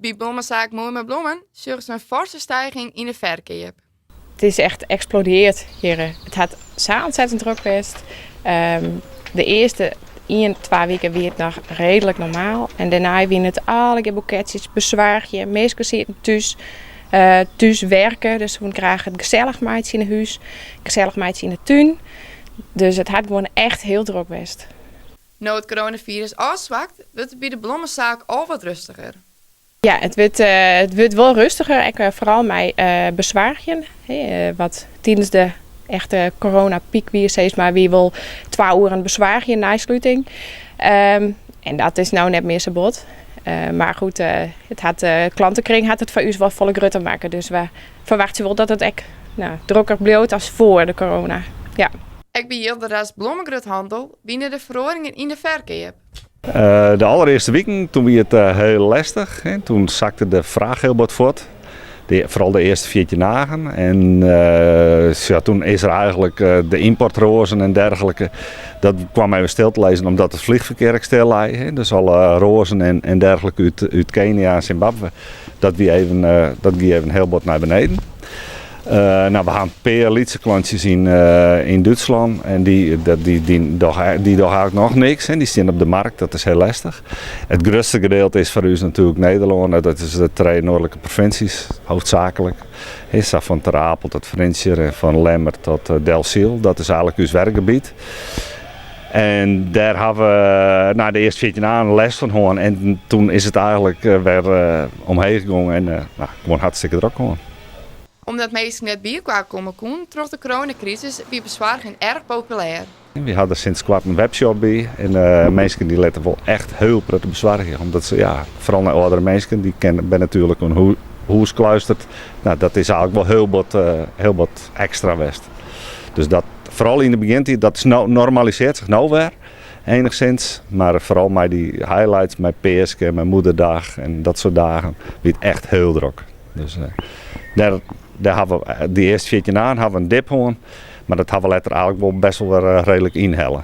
By blommesaak Moai mei Blommen sjogge se in forse stijging yn de ferkeap. It is echt eksplodearre hjir. It hat sa ontzettend drok west. De earste ien, twa wiken wie it noch reedlik normaal. En dêrnei wiene it allegear boeketsjes, besoargje. Minsken sieten thús, thús werke. Dus se woene graach it gesellich meitsje yn 'e hûs, gesellich meitsje yn 'e tún. Dus it hat gewoan echt hiel drok west. No't it coronafirus ôfswakt, wurdt it by de blommesaak al wat rêstiger. Ja, it wurdt wol rêstiger, ek foaral mei besoargjen. Wat tidens de echte coronapyk wie, sis mar, wie wol 2 oeren besoargjen nei sluting. En dat is no net mear sa bot. Mar goed, it hat, de klantekring hat it foar ús wol folle grutter makke. Dus we ferwachtsje wol dat it ek, no, drokker bliuwt as foar de corona. Ja. Ek by Jilderas Blommegruthandel wiene der feroaringen yn de ferkeap. De allerearste wiken, toen wie it hiel lestich. Toen sakte de fraach hiel bot fuort. Foaral de earste 14 dagen. En ja, toen is der eigentlik de ymportroazen en dergelike, dat kwam even stil te lizzen omdat it fleanferkear ek stil lei. Dus alle roazen en dergelike út Kenia en Zimbabwe, dat wie even, dat gie even hiel bot nei beneden. No, we ha in pear lytse klantsjes yn Dútslân en dy, dy, dy, dogge, dy dogge eigentlik noch niks. Hè. Dy stean op de markt, dat is hiel lestich. It grutste gedeelte is foar ús natuerlik Nederlân. Dat is de trije noardlike provinsjes, hoofdzaaklik. Hè, sa fan Ter Apel tot Frjentsjer en fan Lemmer tot Delfsyl. Dat is eigentlik ús werkgebiet. En dêr ha we, no, de earste 14 dagen lêst fan hân. En toen is it eigentlik wer omheech gongen en no, gewoan hartstikke drok hân. Omdat minsken net by elkoar komme koene troch de coronakrisis wie besoargjen erch populêr. We ha der sinds koart in webshop by en minsken dy litte wol echt hiel protte besoargje. Omdat se, ja, foaral nei âldere minsken, dy kinne, binne natuerlik oan hûs kluisterd. No, dat is eigentlik wol hiel bot ekstra west. Dus dat, foaral yn de begjintiid, dat is no, normalisearret sich no wer enigszins. Mar foaral mei dy highlights, mei Peaske en mei Moederdag en dat soart dagen, wie it echt hiel drok. Dus dêr, dêr ha we, dy earste 14 dagen ha we in dip hân, mar dat ha we letter eigentlik wol best wol wer reedlik ynhelle.